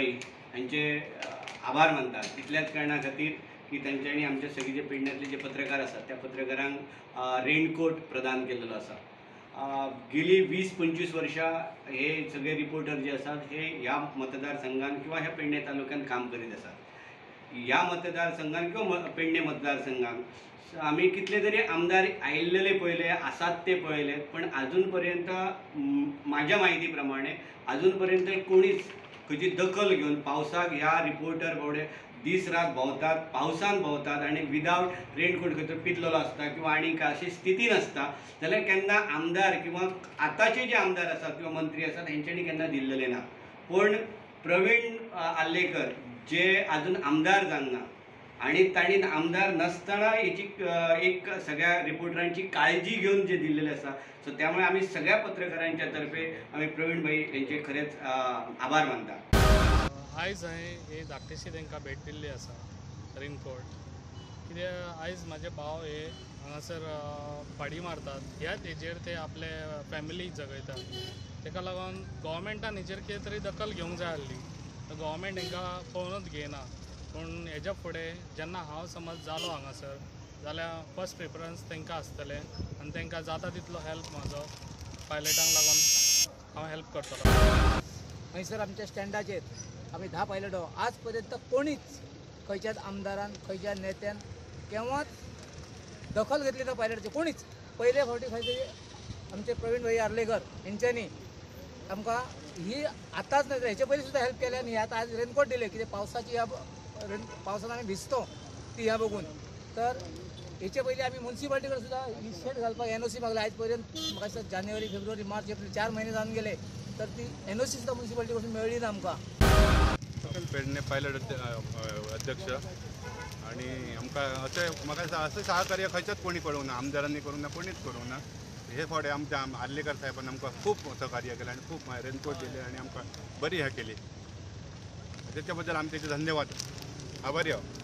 भाई हांचे आभार मानता. इतल्याच कारणा खातीर की तांच्यांनी आमच्या सगळे जे पेडण्यांतले जे पत्रकार आसात त्या पत्रकारांक रेनकोट प्रदान केलेलो आसा. गेली 20-25 वर्षां हे सगळे रिपोर्टर जे आसात हे ह्या मतदारसंघान किंवा ह्या पेडणे तालुक्यान काम करीत आसात. ह्या मतदारसंघान किंवा पेडणे मतदारसंघान आमी कितले तरी आमदार आयिल्लेले पळयले आसात ते पळयले, पण अजून पर्यंत म्हाज्या म्हायती प्रमाणे अजून पर्यंत कोणीच खंयची दखल घेवन पावसाक ह्या रिपोर्टर बावडे दीस रात भोंवतात, पावसान भोंवतात आनी विदावट रेनकोट खंय तर पिजलेलो आसता किंवा आनी काय अशी स्थिती नासता जाल्यार केन्ना आमदार किंवा आतांचे जे आमदार आसात किंवा मंत्री आसात हेंच्यांनी केन्ना दिल्लेले ना. पूण प्रवीण आर्लेकर जे अजून आमदार जावंक ना आनी तांणी आमदार नासतना हेची एक सगळ्या रिपोर्टरांची काळजी घेवन जे दिल्लेले आसा, सो त्यामुळे आमी सगळ्या पत्रकारांच्या तर्फे आमी प्रवीण भाई हेंचे खरेंच आभार मानता. आयज हांवें ही धाकटीशी तांकां भेट दिल्ली आसा रेनकोट, कित्याक आयज म्हाजे भाव हे हांगासर फाडी मारतात, ह्याच हेजेर ते आपले फॅमिलीक जगयतात. ताका लागून गोवोरमेंटान हेजेर कितें तरी दखल घेवंक जाय आसली, गोवोरमेंट हांकां पळोवनूच घेयना. पूण हेज्या फुडें जेन्ना हांव समज जालो हांगासर जाल्यार फर्स्ट प्रिफरन्स तांकां आसतलें आनी तांकां जाता तितलो हेल्प म्हाजो पायलटांक लागून हांव हेल्प करतलो. हयसर आमच्या स्टँडाचेर आमी 10 पायलट आज पर्यंत कोणीच खंयच्याच आमदारान खंयच्या नेत्यान केव्हाच दखल घेतली ना पायलटाची, कोणीच. पयले फावटी खंय तरी आमचे प्रवीण भाई आर्लेकर हेंच्यांनी आमकां ही आतांच न्हय हेचे पयलीं सुद्दां हेल्प केल्या आनी आतां आज रेनकोट दिले, कित्याक पावसाची ह्या पावसान आमी भिजतो ती ह्या बघून. तर हेचे पयलीं आमी मुन्सिपाल्टी कडेन सुद्दां ही शेड घालपाक एनओसी मागले. आयज पर्यंत म्हाका दिसता जानेवारी फेब्रुवारी मार्च एप्रील 4 महिने जावन गेले तर ती एनओसी सुद्दां मुन्सिपाल्टी कडसून मेळ्ळी ना आमकां. पेडणे पायलट अध्यक्ष आणि आमकां अशें म्हाका दिसता अशें सहकार्य खंयच्याच कोणी करूंक ना, आमदारांनी करूंक ना, कोणीच करूंक ना. हे फावटी आमच्या आर्लेकर साहेबान आमकां खूब सहकार्य केलें आनी खूब रेनकोट दिले आनी आमकां बरी हें केली, तेच्या बद्दल आमी तेचे धन्यवाद, आभारी आहो.